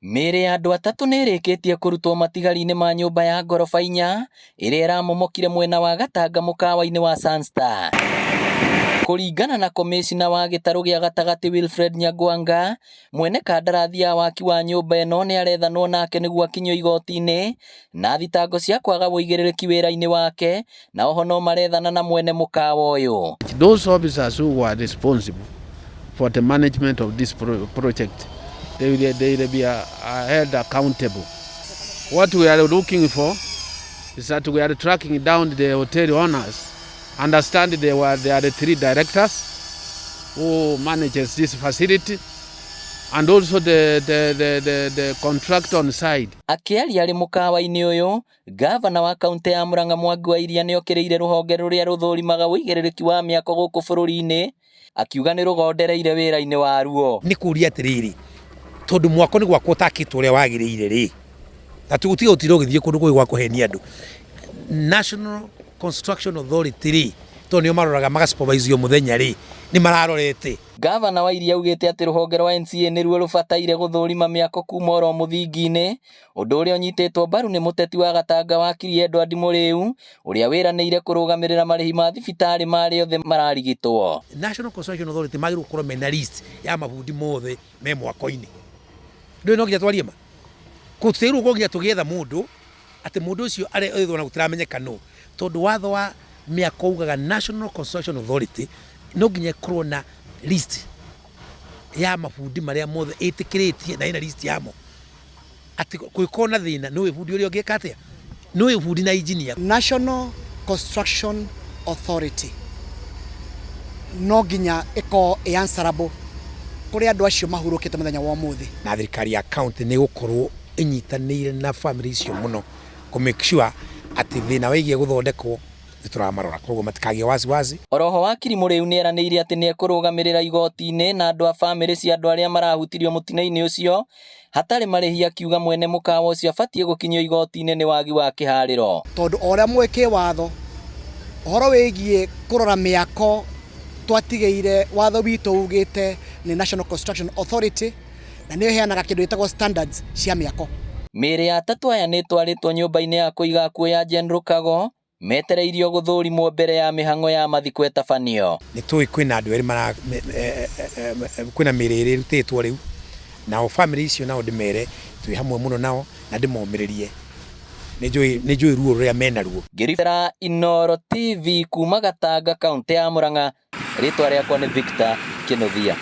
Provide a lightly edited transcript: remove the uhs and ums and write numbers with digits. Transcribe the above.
Mĩĩrĩ ya andũ atatũ nĩ ĩrĩkĩtie kũrutwo matigari-inĩ ma nyũmba ya ngoroba inya ĩrĩa ĩramomokire mwena wa Gatanga mũkawa-inĩ wa Sunstar. Kũringana na komĩcina wa gĩtarũ gĩa gatagatĩ Wilfred Nyagwanga, mwene kandarathi ya waki wa nyũmba ĩno nĩ arethanwo nake nĩguo akinyio igoti-inĩ na thitango cia kwaga ũigĩrĩrĩki wĩra-inĩ wake na oho no marethana na mwene mũkawa ũyũ. Those officers who were responsible for the management of this project, they will be held accountable. What we are looking for is that we are tracking down the hotel owners. Understand they are the three directors who manages this facility and also the contractor on site. Akĩaria arĩ mũkawa-inĩ ũyũ, gavana wa kaũntĩ ya Murang'a Mwangi wa Iria nĩokĩrĩire rũhonge rũrĩa rũthũrimaga ũigĩrĩrĩki wa mĩako gũkũ bũrũri-inĩ, akiuga nĩ rũgondereire wĩra-inĩ waruo. Nĩ kũria atĩrĩrĩ, tondũ mwako nĩ gwakwo ũtakĩtwo ũrĩa wagĩrĩire rĩ, na tũgũtiga gũtinda ũgĩthiĩ kũndũ kũngĩ gwa kũhenia andũ. National Construction Authority rĩ, tondũ nĩo maroraga maga supervise o mũthenya rĩ, nĩ mararorete. Gavana wa Iria augĩte atĩ rũhonge rwa NCA nĩruo rũbataire gũthũrima mĩako kuma oro mũthingi-inĩ, ũndũ ũrĩa ũnyitĩtwo mbaru nĩ mũteti wa Gatanga wakiri Edward Mũrĩu, ũrĩa wĩranĩire kũrũgamĩrĩra marĩhi ma thibitarĩ ma arĩa othe mararigitwo. National Construction Authority magĩrĩirwo gũkorwo mena list ya mabundi mothe me mwako-inĩ. Ndũĩ no nginya twarie ma? Tũtiagĩrĩirwo gũkorwo nginya tũgĩetha mũndũ atĩ mũndũ ũcio arethwo na gũtiramenyeka nũ, tondũ watho wa mĩako ugaga National Construction Authority no nginya ĩkorwo na list ya mabundi marĩa mothe ĩtĩkĩrĩtie na ĩna list yamo, atĩ kũngĩkorwo na thĩna nĩ bundi ũrĩa ũngĩka atĩa, nĩ bundi na engineer. National Construction Authority no nginya ĩkorwo ĩ answerable kũrĩ andũ acio mahurũkĩte mũthenya wa ũmũthĩ. Na thirikari ya county nĩ ĩgũkorwo ĩnyitanĩire na family icio mũno kũ make sure atĩ thĩna wĩgiĩ gũthondekwo nĩ tũramarora, koguo matikagĩe wasiwasi. Oroho wakiri Mũrĩu nĩeranĩire atĩ nĩekũrũgamĩrĩra igoti-inĩ na andũ a bamĩrĩ cia andũ arĩa marahutirio mũtino-inĩ ũcio hatarĩ marĩhi, akiuga mwene mũkawa ũcio abatiĩ gũkinyio igoti-inĩ nĩ wagi wa kĩharĩro. Tondũ o ũrĩa mũĩ kĩwatho ũhoro wĩgiĩ kũrora mĩako twatigĩire watho witũ ugĩte nĩ National Construction Authority, na nĩyo ĩheanaga kĩndũ gĩtagwo standards cia mĩako. Mĩĩrĩ ya atatũ aya nĩ ĩtwarĩtwo nyũmba-inĩ ya kũiga akuũ ya General Kago metereirio gũthũrimwo mbere ya mĩhang'o ya mathiko ĩtabanio. Nĩ tũĩ kwĩna andũ erĩ mara kwĩna mĩĩrĩ ĩrĩ ĩrutĩtwo rĩu, nao family icio nao ndĩmere twĩ hamwe mũno nao na ndĩmomĩrĩrie, nĩ njũĩ ruo rũrĩa menaruo. Ngĩribĩra Inooro TV kuma Gatanga, kaũntĩ ya Murang'a, rĩtwa rĩakwa nĩ Victor Kĩnuthia.